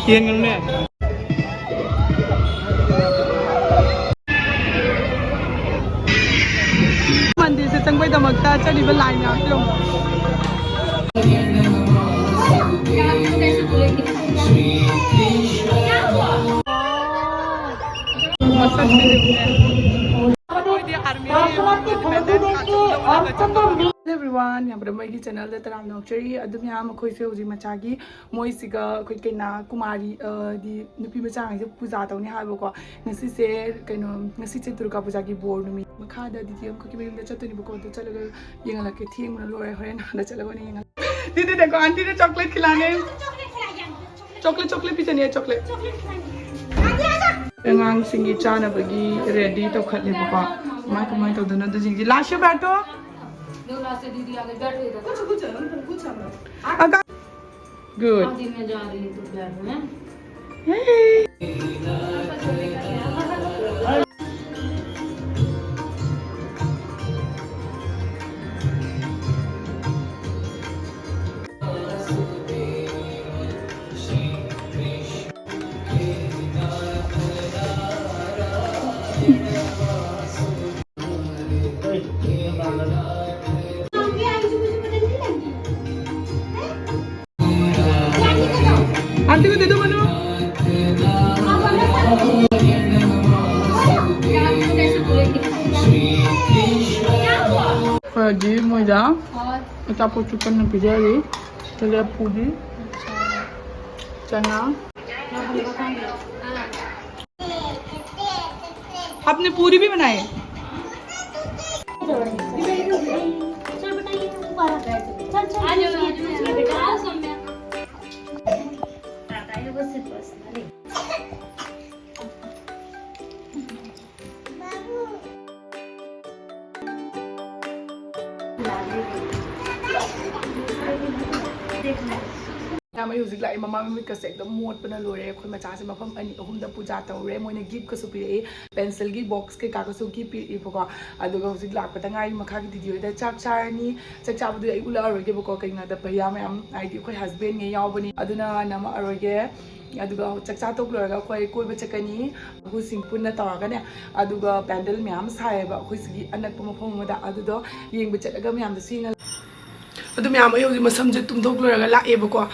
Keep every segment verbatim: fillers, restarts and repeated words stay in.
ꯌꯦꯡꯉꯨꯅꯦ꯫ ꯃꯟꯗꯤꯔꯁꯦ ꯆꯪꯕꯩꯗꯃꯛꯇ ꯆꯠꯂꯤꯕ ꯂꯥꯏꯟ ꯃꯌꯥꯝꯁꯦ ꯌꯦꯡꯉꯨ꯫ ꯃꯁꯛꯁꯤꯗꯤ ꯑꯩꯈꯣꯏꯗꯤ ꯑꯥꯔꯃꯤ ꯑꯣꯏꯌꯦ, ꯃꯣꯏꯗꯤ ꯕꯦꯟꯗꯦꯠ ꯀꯥꯟꯗ ꯂꯧꯔꯒ ꯆꯠꯄ꯫ Hello everyone, ꯌꯥꯝꯕꯗ ꯃꯣꯏꯒꯤ ꯆꯦꯅꯦꯜꯗ ꯇꯔꯥꯝꯅ ꯑꯣꯛꯆꯔꯤ꯫ ꯑꯗꯨ ꯃꯌꯥꯝ ꯑꯩꯈꯣꯏꯁꯦ ꯍꯧꯖꯤꯛ ꯃꯆꯥꯒꯤ ꯃꯣꯏꯁꯤꯒ ꯑꯩꯈꯣꯏ ꯀꯩꯅꯥ ꯀꯨꯃꯥꯔꯤ, ꯑ, ꯗꯤ ꯅꯨꯄꯤ ꯃꯆꯥꯉꯩꯁꯦ ꯄꯨꯖꯥ ꯇꯧꯅꯤ ꯍꯥꯏꯕꯀꯣ꯫ ꯉꯁꯤꯁꯦ ꯀꯩꯅꯣ, ꯉꯁꯤꯁꯦ ꯗꯨꯔꯒꯥ ꯄꯨꯖꯥꯒꯤ ꯕꯣꯔ ꯅꯨꯃꯤꯠ꯫ ꯃꯈꯥꯗ ꯗꯤꯗꯤ ꯑꯃꯈꯛꯀꯤ ꯃꯌꯨꯝꯗ ꯆꯠꯇꯣꯏꯅꯦꯕꯀꯣ꯫ ꯑꯗꯨ ꯆꯠꯂꯒ ꯌꯦꯡꯍꯜꯂꯛꯀꯦ꯫ ꯊꯦꯡꯕꯅ ꯂꯣꯏꯔꯦ꯫ ꯍꯣꯔꯦꯟ ꯑꯥꯗ ꯆꯠꯂꯒ ꯑꯣꯏꯅ ꯌꯦꯡꯍꯜꯂꯛꯀꯦ꯫ ꯗꯤꯗꯤ ꯗꯦꯀꯣ, ꯑꯥꯟꯇꯤꯅ ꯆꯣꯀ꯭ꯂꯦꯠ ꯈꯤꯂꯥꯅꯦ꯫ ꯆꯣꯀ꯭ꯂꯦꯠ, ꯆꯣꯀ꯭ꯂꯦꯠ ꯄꯤꯖꯅꯤ, ꯆꯣꯀ꯭ꯂꯦꯠ꯫ ꯑꯉꯥꯡꯁꯤꯡꯒꯤ ꯆꯥꯅꯕꯒꯤ ꯔꯦꯗꯤ ꯇꯧꯈꯠꯂꯦꯕꯀꯣ꯫ ꯀꯃꯥꯏ, ꯀꯃꯥꯏ ꯇꯧꯗꯣꯏꯅꯣ ꯑꯗꯨꯁꯤꯡꯁꯦ? ꯂꯥꯁ ꯕꯦꯇꯣ? ꯂꯥꯁ ꯗꯤꯗꯤ ꯑꯥꯒꯦ ꯕꯦꯊꯣ ꯏꯗꯔ꯫ ꯀꯨꯆ, ꯀꯨꯆ, ꯀꯨꯆ꯫ ꯑꯒ-, good. हाँ जी, मैं जा रही हूँ तो बैठ में। Hey. आंटी को दे दो, मनु। ꯐꯔꯗꯤ ꯃꯣꯏꯗ ꯑꯆꯥꯄꯣꯠꯁꯨ ꯀꯟꯅ ꯄꯤꯖꯔꯤ꯫ ꯇꯦꯂꯦ ꯄꯨꯔꯤ, ꯆꯅꯥ꯫ आपने पूरी भी बनाई? चल बेटा, ये ऊपर आ। चल, चल, आ जाओ, आ जाओ, आ जाओ, बेटा, आओ सामने। ꯑꯩ ꯍꯧꯖꯤꯛ ꯂꯥꯛꯑꯦ, ꯃꯃꯥꯏ ꯃꯃꯤꯠꯀꯁꯦ ꯑꯦꯛꯗꯝ ꯃꯣꯠꯄꯅ ꯂꯣꯏꯔꯦ꯫ ꯑꯩꯈꯣꯏ ꯃꯆꯥꯁꯦ ꯃꯐꯝ ꯑꯅꯤ ꯑꯍꯨꯝꯗ ꯄꯨꯖꯥ ꯇꯧꯔꯦ, ꯃꯣꯏꯅ ꯒꯤꯐꯀꯁꯨ ꯄꯤꯔꯛꯏ, ꯄꯦꯟꯁꯤꯜꯒꯤ ꯕꯣꯛꯁ ꯀꯩꯀꯥꯒꯁꯨ ꯒꯤꯐ ꯄꯤꯔꯛꯏꯕꯀꯣ꯫ ꯑꯗꯨꯒ ꯍꯧꯖꯤꯛ ꯂꯥꯛꯄꯗ ꯉꯥꯏꯔꯤ, ꯃꯈꯥꯒꯤ ꯗꯤꯗꯤ ꯍꯣꯏꯗ ꯆꯥꯛ ꯆꯥꯔꯅꯤ꯫ ꯆꯥꯛ ꯆꯥꯕꯗꯨꯗꯤ ꯑꯩ ꯎꯠꯂꯛꯑꯔꯣꯏꯒꯦꯕꯀꯣ, ꯀꯩꯒꯤꯅꯣꯗ ꯚꯩꯌꯥ ꯃꯌꯥꯝ, ꯍꯥꯏꯗꯤ ꯑꯩꯈꯣꯏ ꯍꯁꯕꯦꯟꯉꯩ ꯌꯥꯎꯕꯅꯤ, ꯑꯗꯨꯅ ꯅꯝꯃꯛꯑꯔꯣꯏꯒꯦ꯫ ꯑꯗꯨꯒ ꯆꯥꯛ ꯆꯥ ꯇꯣꯛ ꯂꯣꯏꯔꯒ ꯑꯩꯈꯣꯏ ꯀꯣꯏꯕ ꯆꯠꯀꯅꯤ꯫ ꯑꯩꯈꯣꯏꯁꯤꯡ ꯄꯨꯟꯅ ꯇꯧꯔꯒꯅꯦ꯫ ꯑꯗꯨꯒ ꯄꯦꯟꯗꯜ ꯃꯌꯥꯝ ꯁꯥꯏꯌꯦꯕ ꯑꯩꯈꯣꯏ ꯁꯤꯒꯤ ꯑꯅꯛꯄ ꯃꯐꯝ ꯑꯃꯗ, ꯑꯗꯨꯗꯣ ꯌꯦꯡꯕ ꯆꯠꯂꯒ ꯃꯌꯥꯝꯗꯁꯨ ꯌꯦꯡꯍꯜꯂꯦ꯫ ꯑꯗꯨ ꯃꯌꯥꯝ, ꯑꯩ ꯍꯧꯖꯤꯛ ꯃꯁꯝꯁꯦ ꯇꯨꯝꯊꯣꯛ ꯂꯣꯏꯔꯒ ꯂꯥꯛꯑꯦꯕꯀꯣ꯫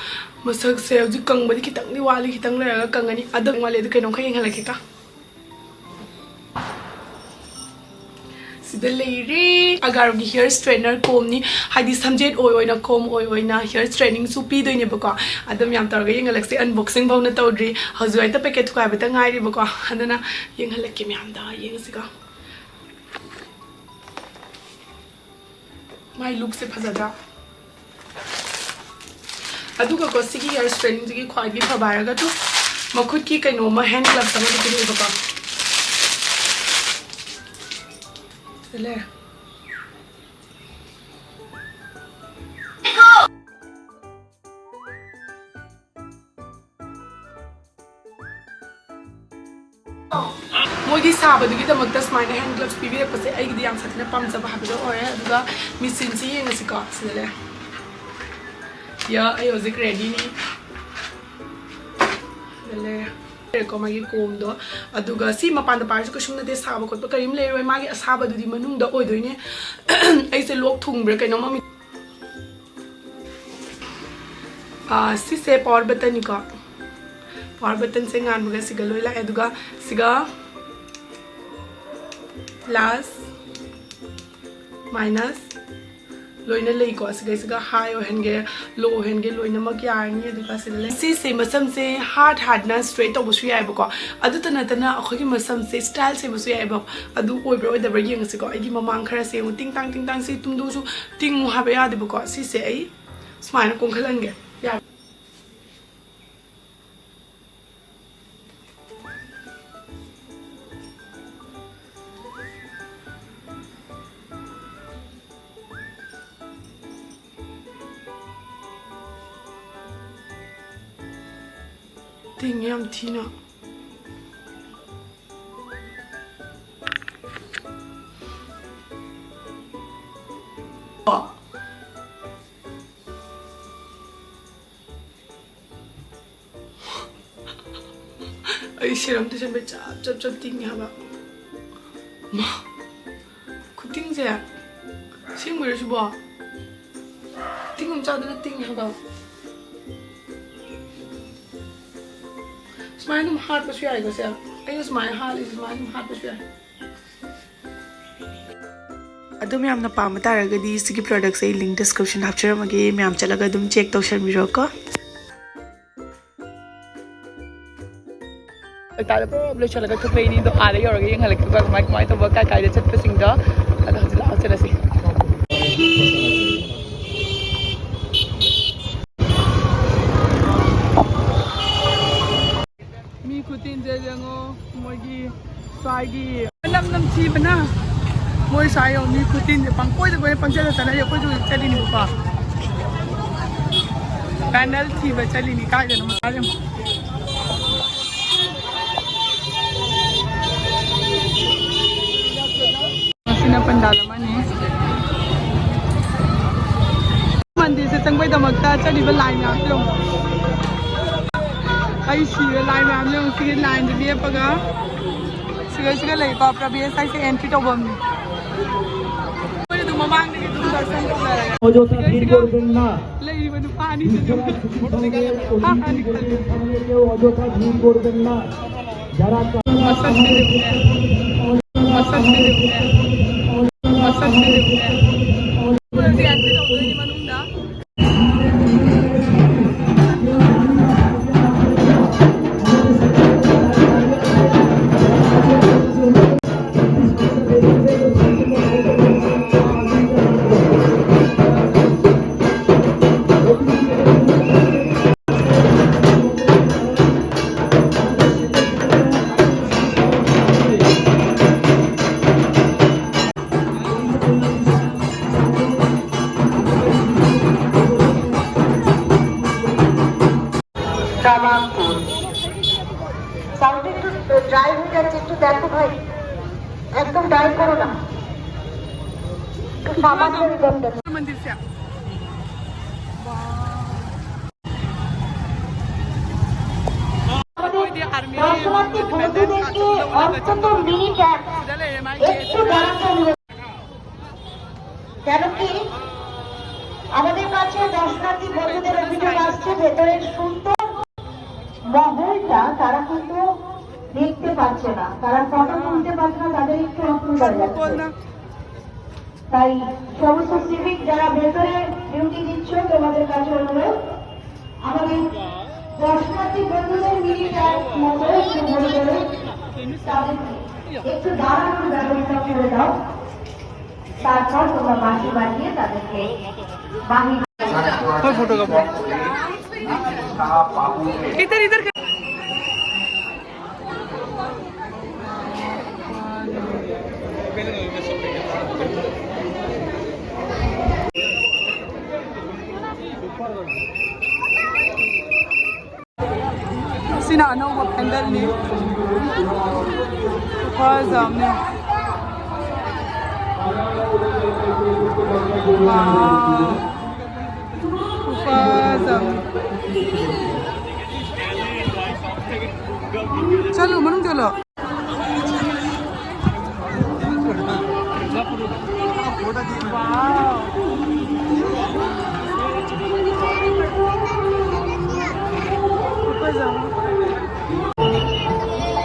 ꯃꯁꯛꯁꯦ ꯍꯧꯖꯤꯛ ꯀꯪꯕꯗꯤ ꯈꯤꯇꯪꯗꯤ ꯋꯥꯠꯂꯤ, ꯈꯤꯇꯪ ꯂꯩꯔꯒ ꯀꯪꯉꯅꯤ꯫ ꯑꯗꯨ ꯋꯥꯠꯂꯤ, ꯑꯗꯨ ꯀꯩꯅꯣꯝ ꯈꯔ ꯌꯦꯡꯍꯜꯂꯛꯀꯦꯀꯣ꯫ ꯁꯤꯗ ꯂꯩꯔꯦ ꯑꯒꯥꯔꯣꯒꯤ ꯍꯤꯌꯔ ꯁ꯭ꯇ꯭ꯔꯦꯠꯅꯔ ꯀꯣꯝꯅꯤ꯫ ꯍꯥꯏꯗꯤ ꯁꯝꯖꯦꯠ ꯑꯣꯏ ꯑꯣꯏꯅ, ꯀꯣꯝ ꯑꯣꯏ ꯑꯣꯏꯅ ꯍꯤꯌꯔ ꯁ꯭ꯇ꯭ꯔꯦꯠꯅꯤꯡꯁꯨ ꯄꯤꯗꯣꯏꯅꯦꯕꯀꯣ꯫ ꯑꯗꯨꯝ ꯌꯥꯝ ꯇꯧꯔꯒ ꯌꯦꯡꯍꯜꯂꯛꯁꯦ꯫ ꯑꯟꯕꯣꯛꯁꯤꯡ ꯐꯥꯎꯅ ꯇꯧꯗ꯭ꯔꯤ, ꯍꯧꯖꯤꯛ ꯍꯦꯛꯇ ꯄꯦꯀꯦꯠ ꯊꯨꯒꯥꯏꯕꯇ ꯉꯥꯏꯔꯤꯕꯀꯣ꯫ ꯑꯗꯨꯅ ꯌꯦꯡꯍꯜꯂꯛꯀꯦ ꯃꯌꯥꯝꯗ, ꯌꯦꯡꯉꯁꯤꯀꯣ꯫ ꯃꯥꯏ ꯂꯨꯛꯁꯦ ꯐꯖꯗ꯭ꯔꯥ? ꯑꯗꯨꯒꯀꯣ, ꯁꯤꯒꯤ ꯍꯤꯌꯔ ꯁ꯭ꯇ꯭ꯔꯦꯠꯅꯤꯡꯁꯤꯒꯤ ꯈ꯭ꯋꯥꯏꯗꯒꯤ ꯐꯕ ꯍꯥꯏꯔꯒ ꯑꯗꯨꯝ ꯃꯈꯨꯠꯀꯤ ꯀꯩꯅꯣꯝꯃ, ꯍꯦꯟ ꯒ꯭ꯂꯞꯁ ꯑꯃꯗꯤ ꯄꯤꯔꯛꯑꯦꯕꯀꯣ꯫ ꯁꯤꯗ ꯂꯩꯔꯦ꯫ ꯃꯣꯏꯒꯤ ꯁꯥꯕꯗꯨꯒꯤꯗꯃꯛꯇ ꯁꯨꯃꯥꯏꯅ ꯍꯦꯟ ꯒ꯭ꯂꯞꯁ ꯄꯤꯕꯤꯔꯛꯄꯁꯦ ꯑꯩꯒꯤꯗꯤ ꯌꯥꯝ ꯁꯥꯊꯤꯅ ꯄꯥꯝꯖꯕ ꯍꯥꯏꯕꯗꯣ ꯑꯣꯏꯔꯦ꯫ ꯑꯗꯨꯒ ꯃꯦꯆꯤꯟꯁꯤ ꯌꯦꯡꯉꯁꯤꯀꯣ꯫ ꯁꯤꯗ ꯂꯩꯔꯦ꯫ ꯌꯥ, ꯑꯩ ꯍꯧꯖꯤꯛ ꯔꯦꯗꯤꯅꯤ꯫ ꯁꯤꯗ ꯂꯩꯔꯦ꯫ ꯂꯩꯔꯦꯀꯣ ꯃꯥꯒꯤ ꯀꯣꯝꯗꯣ꯫ ꯑꯗꯨꯒ ꯁꯤ ꯃꯄꯥꯟꯗ ꯄꯥꯏꯔꯁꯨ ꯀꯩꯁꯨꯝ ꯅꯠꯇꯦ, ꯁꯥꯕ ꯈꯣꯠꯄ ꯀꯔꯤꯝ ꯂꯩꯔꯣꯏ꯫ ꯃꯥꯒꯤ ꯑꯁꯥꯕꯗꯨꯗꯤ ꯃꯅꯨꯡꯗ ꯑꯣꯏꯗꯣꯏꯅꯦ꯫ ꯑꯩꯁꯦ ꯂꯣꯛ ꯊꯨꯡꯕ꯭ꯔꯥ ꯀꯩꯅꯣꯝꯃ꯫ ꯑꯥ, ꯁꯤꯁꯦ ꯄꯋꯥꯔ ꯕꯇꯟꯅꯤꯀꯣ꯫ ꯄꯋꯥꯔ ꯕꯇꯟꯁꯦ ꯉꯥꯟꯕꯒ ꯁꯤꯒ ꯂꯣꯏ ꯂꯥꯛꯑꯦ꯫ ꯑꯗꯨꯒ ꯁꯤꯒ ꯄ꯭ꯂꯁ, ꯃꯥꯏꯅꯁ ꯂꯣꯏꯅ ꯂꯩꯀꯣ꯫ ꯁꯤꯒꯩꯁꯤꯒ ꯍꯥꯏ ꯑꯣꯏꯍꯟꯒꯦ, ꯂꯣ ꯑꯣꯏꯍꯟꯒꯦ, ꯂꯣꯏꯅꯃꯛ ꯌꯥꯔꯅꯤ꯫ ꯑꯗꯨꯒ ꯁꯤꯗ ꯂꯩ꯫ ꯁꯤꯁꯦ ꯃꯁꯝꯁꯦ ꯍꯥꯠ ꯍꯥꯠꯅ ꯁ꯭ꯇ꯭ꯔꯦꯠ ꯇꯧꯕꯁꯨ ꯌꯥꯏꯕꯀꯣ꯫ ꯑꯗꯨꯇ ꯅꯠꯇꯅ ꯑꯩꯈꯣꯏꯒꯤ ꯃꯁꯝꯁꯦ ꯁ꯭ꯇꯥꯏꯜ ꯁꯦꯝꯕꯁꯨ ꯌꯥꯏꯕ꯫ ꯑꯗꯨ ꯑꯣꯏꯕ꯭ꯔꯥ ꯑꯣꯏꯗꯕ꯭ꯔꯥ ꯌꯦꯡꯉꯁꯤꯀꯣ꯫ ꯑꯩꯒꯤ ꯃꯃꯥꯡ ꯈꯔꯁꯦ ꯌꯦꯡꯉꯨ, ꯇꯤꯡ ꯇꯥꯡ ꯇꯤꯡ ꯇꯥꯡ꯫ ꯁꯤ ꯇꯨꯝꯗꯨꯁꯨ ꯇꯤꯡꯉꯨ ꯍꯥꯏꯕ ꯌꯥꯗꯦꯕꯀꯣ꯫ ꯁꯤꯁꯦ ꯑꯩ ꯁꯨꯃꯥꯏꯅ ꯀꯣꯟꯈꯠꯍꯟꯒꯦ꯫ ꯌꯥꯔꯦ꯫ ꯇꯤꯡꯉꯦ ꯌꯥꯝ ꯊꯤꯅ꯫ ꯑꯩ ꯁꯤꯔꯝ ꯇꯩꯁꯟꯕꯩ ꯆꯞ ꯆꯞ ꯆꯞ ꯇꯤꯡꯉꯦ ꯍꯥꯏꯕ꯫ ꯃꯥ, ꯈꯨꯇꯤꯡꯁꯦ ꯑꯁꯦꯡꯕꯩꯔꯣ ꯁꯤꯕꯣ? ꯇꯤꯡ ꯑꯃ ꯆꯥꯗꯅ ꯇꯤꯡꯉꯦ ꯍꯥꯏꯕ꯫ ꯁꯨꯃꯥꯏꯅ ꯑꯗꯨꯝ ꯍꯥꯠꯄꯁꯨ ꯌꯥꯏꯀꯣ ꯁꯦ꯫ ꯑꯩꯅ ꯁꯨꯃꯥꯏꯅ ꯍꯥꯠꯂꯤꯁꯦ ꯁꯨꯃꯥꯏꯅ ꯑꯗꯨꯝ ꯍꯥꯠꯄꯁꯨ ꯌꯥꯏ꯫ ꯑꯗꯨꯝ ꯌꯥꯝꯅ ꯄꯥꯝꯕ ꯇꯥꯔꯒꯗꯤ ꯁꯤꯒꯤ productꯁꯦ ꯑꯩ link descriptionꯗ ꯍꯥꯞꯆꯔꯝꯃꯒꯦ, ꯃꯌꯥꯝ ꯆꯠꯂꯒ ꯑꯗꯨꯝ check ꯇꯧꯁꯟꯕꯤꯔꯣꯀꯣ꯫ ꯍꯣꯁꯄꯤꯇꯥꯜꯗ ꯄꯨꯂꯞ ꯂꯣꯏꯁꯤꯜꯂꯒ ꯊꯣꯛꯂꯛꯏꯅꯤ꯫ ꯑꯗꯣ ꯑꯥꯗ ꯌꯧꯔꯒ ꯌꯦꯡꯍꯜꯂꯛꯀꯦꯀꯣ, ꯀꯃꯥꯏ ꯀꯃꯥꯏ ꯇꯧꯕ, ꯀꯥꯏ ꯀꯥꯏꯗ ꯆꯠꯄꯁꯤꯡꯗꯣ꯫ ꯑꯗꯣ ꯍꯧꯖꯤꯛ ꯂꯥꯛꯑꯣ ꯆꯠꯂꯁꯤ꯫ ꯃꯤ ꯈꯨꯇꯤꯟꯁꯦ ꯌꯦꯡꯉꯣ, ꯃꯣꯏꯒꯤ ꯁ꯭ꯋꯥꯏꯒꯤ ꯃꯅꯝ ꯅꯝꯊꯤꯕꯅ꯫ ꯃꯣꯏ ꯁ꯭ꯋꯥꯏ ꯌꯦꯡꯉꯣ, ꯃꯤ ꯈꯨꯇꯤꯟꯁꯦ ꯄꯪꯀꯣꯏꯗ ꯀꯣꯏ, ꯄꯪꯆꯠꯇ ꯆꯠꯅꯔꯤ꯫ ꯑꯩꯈꯣꯏꯁꯨ ꯍꯧꯖꯤꯛ ꯆꯠꯂꯤꯅꯦꯕꯀꯣ꯫ ꯀꯦꯟꯗꯜ ꯊꯤꯕ ꯆꯠꯂꯤꯅꯤ, ꯀꯥꯏꯗꯅꯣ ꯃꯈꯥꯗ ꯌꯦꯡꯉꯣ꯫ ꯃꯁꯤꯅ ꯄꯟꯗꯥꯜ ꯑꯃꯅꯤ꯫ ꯃꯟꯗꯤꯔꯁꯦ ꯆꯪꯕꯩꯗꯃꯛꯇ ꯆꯠꯂꯤꯕ ꯂꯥꯏꯟ ꯃꯌꯥꯝꯁꯦ ꯌꯦꯡꯉꯣ꯫ ꯑꯩ ꯁꯤꯔꯦ, ꯂꯥꯏꯟ ꯃꯌꯥꯝꯁꯦ ꯌꯦꯡꯉꯣ꯫ ꯁꯤꯒꯤ ꯂꯥꯏꯟꯁꯦ ꯂꯦꯞꯄꯒ ꯁꯤꯒ, ꯁꯤꯒ ꯂꯩꯀꯣ, ꯄ꯭ꯔꯕꯦꯁ ꯍꯥꯏꯁꯦ entry ꯇꯧꯐꯝꯅꯤ꯫ ꯑꯩꯈꯣꯏꯅ ꯑꯗꯨꯝ ꯃꯃꯥꯡꯗꯒꯤ ꯑꯗꯨꯝ ꯗꯔꯁꯟ ꯇꯧꯖꯔꯒꯦ꯫ ꯑꯣꯖꯣꯊꯥ ꯊꯤꯔ ꯀꯣꯔꯕꯦꯟꯅ ꯂꯩꯔꯤꯕ ꯅꯨꯄꯥ ꯑꯅꯤꯁꯤꯁꯨ ꯏꯁꯣꯔ ꯁꯨꯇꯤ ꯐꯪꯂꯦ, ꯍꯥ, ꯑꯅꯤ ꯈꯜꯂꯤ꯫ ꯐꯪꯂꯦ, ꯑꯣꯖꯣꯊꯥ ꯊꯤꯔ ꯀꯣꯔꯕꯦꯟꯅ ꯖꯥꯔꯥ ꯀꯥ ꯃꯁꯛꯁꯤꯗꯤ ꯎꯠꯂꯦ꯫ ꯃꯁꯛꯁꯤꯗꯤ ꯎꯠꯂꯦ꯫ ꯃꯁꯛꯁꯤꯗꯤ ꯎꯠꯂꯦ꯫ ꯑꯩꯈꯣꯏ ꯍꯧꯖꯤꯛ entry ꯇꯧꯗꯣꯏꯅꯤ ꯃꯅꯨꯡꯗ꯫ ꯆꯃꯥꯄꯜ꯫ কাউন্টার একটু ড্রাই হয়ে যাচ্ছে, একটু দেখো ভাই, একদম ড্রাই করো না, একটু সামান্য রিবন দেখো। मंदिर से। আমাদের দর্শনার্থী বন্ধুদেরকে অন্তত মিনিট এক একটু দাঁড়াতে অনুরোধ। কেন কি আমাদের কাছে দর্শনার্থী বন্ধুদের অভিযোগ আসছে, ভেতরের সুন্দর মহলটা তারা কিন্তু দেখতে পাচ্ছে না, তারা ফটো তুলতে পারছে না, তাদের একটু অসুবিধা হয়ে যাচ্ছে। তাই সমস্ত সিভিক যারা ভেতরে ডিউটি দিচ্ছ, তোমাদের কাছে অনুরোধ, আমাদের দর্শনার্থী বন্ধুদের মিনিট এক মতো একটু ভরে ভরে তাদেরকে একটু দাঁড়ানোর ব্যবস্থা করে দাও। তারপর তোমরা বাঁশি বাজিয়ে তাদেরকে বাহির। कोई फोटो का। इधर, इधर। Sina, ano ba pandal ni? Kupa Zamni. Wow. Kupa Zamni. Chalo, manung chalo.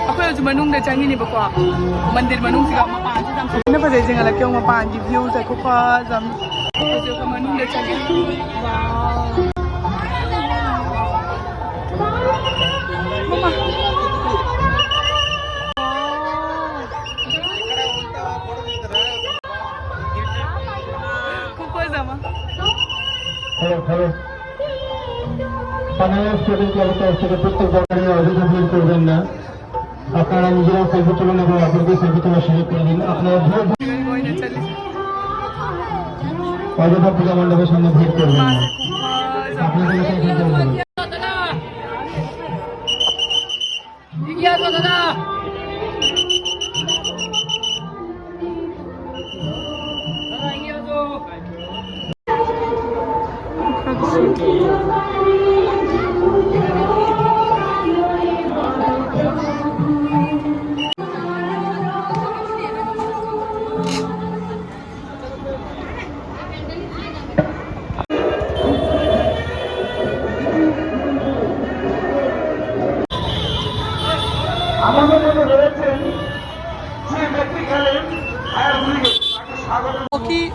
ꯑꯩꯈꯣꯏ ꯍꯧꯖꯤꯛ ꯃꯅꯨꯡꯗ ꯆꯪꯉꯤꯅꯦꯕꯀꯣ, ꯃꯟꯗꯤꯔ ꯃꯅꯨꯡꯁꯤꯒ ꯃꯄꯥꯟꯁꯤꯗ ꯌꯥꯝ ꯐꯖꯅ ꯐꯖꯩ꯫ ꯌꯦꯡꯍꯜꯂꯛꯀꯦ, ꯌꯦꯡꯉꯨ, ꯃꯄꯥꯟꯒꯤ ꯚ꯭ꯌꯨꯁꯦ ꯈꯨꯐꯖ ꯑꯃ꯫ ꯍꯧꯖꯤꯛ ꯑꯩꯈꯣꯏ ꯃꯅꯨꯡꯗ ꯆꯪꯉꯦ꯫ ꯋꯥꯎ꯫ ꯃꯃꯥ꯫ ꯈꯨꯐꯖ ꯑꯃ꯫ Hello, hello. পানাইয়া স্টুডেন্ট ক্লাবের তরফ থেকে প্রত্যেক দলকে অযথা ভিড় করবেন না। আপনারা নিজেরাও সেলফি তুলুন এবং অপরকে সেলফি তোলার সুযোগ করে দিন। আপনারা ধীরে ধীরে অযথা পূজা মণ্ডপের সামনে ভিড় করবেন না। আপনাদের কাছে একজন জরুরি।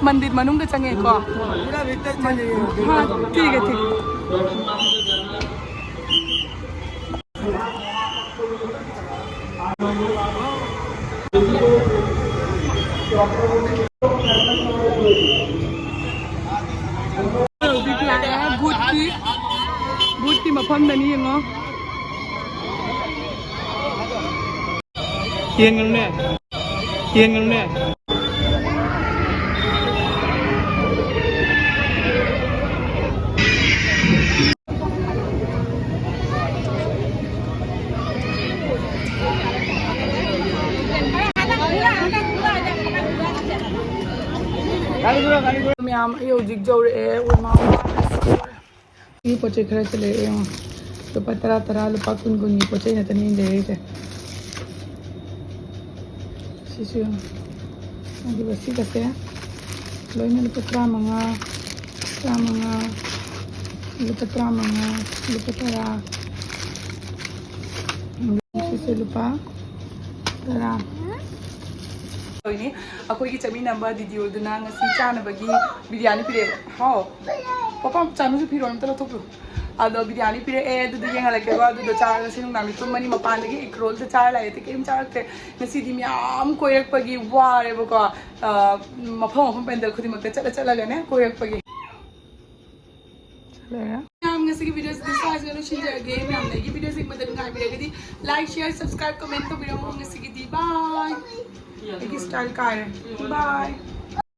ꯃꯟꯗꯤꯔ ꯃꯅꯨꯡꯗ ꯆꯪꯉꯦꯀꯣ꯫ ꯍꯥ, ꯊꯤꯒꯦ, ꯊꯤꯒꯦ꯫ ꯍꯧꯖꯤꯛ ꯂꯥꯛꯑꯦ ꯚꯨꯠꯀꯤ, ꯚꯨꯠꯀꯤ ꯃꯐꯝꯗꯅꯤ ꯌꯦꯡꯉꯣ꯫ ꯌꯦꯡꯉꯨꯅꯦ, ꯌꯦꯡꯉꯨꯅꯦ꯫ ꯃꯌꯥꯝ, ꯑꯩ ꯍꯧꯖꯤꯛ ꯌꯧꯔꯛꯑꯦ꯫ ꯁꯤ ꯄꯣꯠ ꯆꯩ ꯈꯔꯁꯨ ꯂꯩꯔꯛꯑꯦ ꯌꯦꯡꯉꯣ꯫ ꯂꯨꯄꯥ ꯇꯔꯥ ꯇꯔꯥ, ꯂꯨꯄꯥ ꯀꯨꯟ ꯀꯨꯟꯒꯤ ꯄꯣꯠ ꯆꯩ ꯉꯥꯛꯇꯅꯦ ꯑꯩꯅ ꯂꯩꯔꯛꯏꯁꯦ꯫ ꯁꯤꯁꯨ ꯌꯦꯡꯉꯣ꯫ ꯑꯗꯨꯒ ꯁꯤꯒꯁꯦ ꯂꯣꯏꯅ ꯂꯨꯄꯥ ꯇꯔꯥꯃꯉꯥ, ꯇꯔꯥꯃꯉꯥ, ꯂꯨꯄꯥ ꯇꯔꯥꯃꯉꯥ, ꯂꯨꯄꯥ ꯇꯔꯥ꯫ ꯁꯤꯁꯦ ꯂꯨꯄꯥ ꯇꯔꯥ꯫ ꯇꯧꯔꯤꯅꯤ꯫ ꯑꯩꯈꯣꯏꯒꯤ ꯆꯠꯃꯤꯟꯅꯕ ꯗꯤꯗꯤ ꯍꯣꯏꯗꯨꯅ ꯉꯁꯤ ꯆꯥꯅꯕꯒꯤ ꯕꯤꯔꯌꯥꯅꯤ ꯄꯤꯔꯛꯑꯦꯕ꯫ ꯍꯥꯎ꯫ ꯄꯄꯥ, ꯆꯥꯅꯨꯁꯨ ꯐꯤꯔꯣꯜ ꯑꯝꯇ ꯂꯧꯊꯣꯛꯄꯤꯌꯨ꯫ ꯑꯗꯣ ꯕꯤꯔꯌꯥꯅꯤ ꯄꯤꯔꯛꯑꯦ, ꯑꯗꯨꯗꯣ ꯌꯦꯡꯍꯜꯂꯛꯀꯦꯀꯣ꯫ ꯑꯗꯨꯗꯣ ꯆꯥꯔꯒ ꯉꯁꯤ ꯅꯨꯡꯗꯥꯡꯗꯤ ꯇꯨꯝꯃꯅꯤ꯫ ꯃꯄꯥꯟꯗꯒꯤ ꯑꯦꯒ ꯔꯣꯜꯗ ꯆꯥꯔ ꯂꯥꯛꯑꯦ, ꯑꯇꯩ ꯀꯔꯤꯝ ꯆꯥꯔꯛꯇ꯭ꯔꯦ꯫ ꯉꯁꯤꯗꯤ ꯃꯌꯥꯝ ꯀꯣꯏꯔꯛꯄꯒꯤ ꯋꯥꯔꯦꯕꯀꯣ꯫ ꯑ, ꯃꯐꯝ ꯃꯐꯝ ꯄꯦꯟꯗꯜ ꯈꯨꯗꯤꯡꯃꯛꯇ ꯆꯠꯂ ꯆꯠꯂꯒꯅꯦ ꯀꯣꯏꯔꯛꯄꯒꯤ꯫ ꯃꯌꯥꯝ, ꯉꯁꯤꯒꯤ ꯚꯤꯗꯤꯑꯣꯁꯤꯗꯤ ꯁ꯭ꯋꯥꯏꯁꯤꯗ ꯂꯣꯏꯁꯤꯟꯖꯔꯒꯦ꯫ ꯃꯌꯥꯝꯅ ꯑꯩꯒꯤ ꯚꯤꯗꯤꯑꯣꯁꯤ ꯌꯦꯡꯕꯗ ꯅꯨꯡꯉꯥꯏꯕꯤꯔꯒꯗꯤ like, share, subscribe, comment ꯇꯧꯕꯤꯔꯝꯃꯣ꯫ ꯉꯁꯤꯒꯤꯗꯤ bye꯫ ꯑꯩꯒꯤ style ꯀꯥꯏꯔꯦ꯫ Bye꯫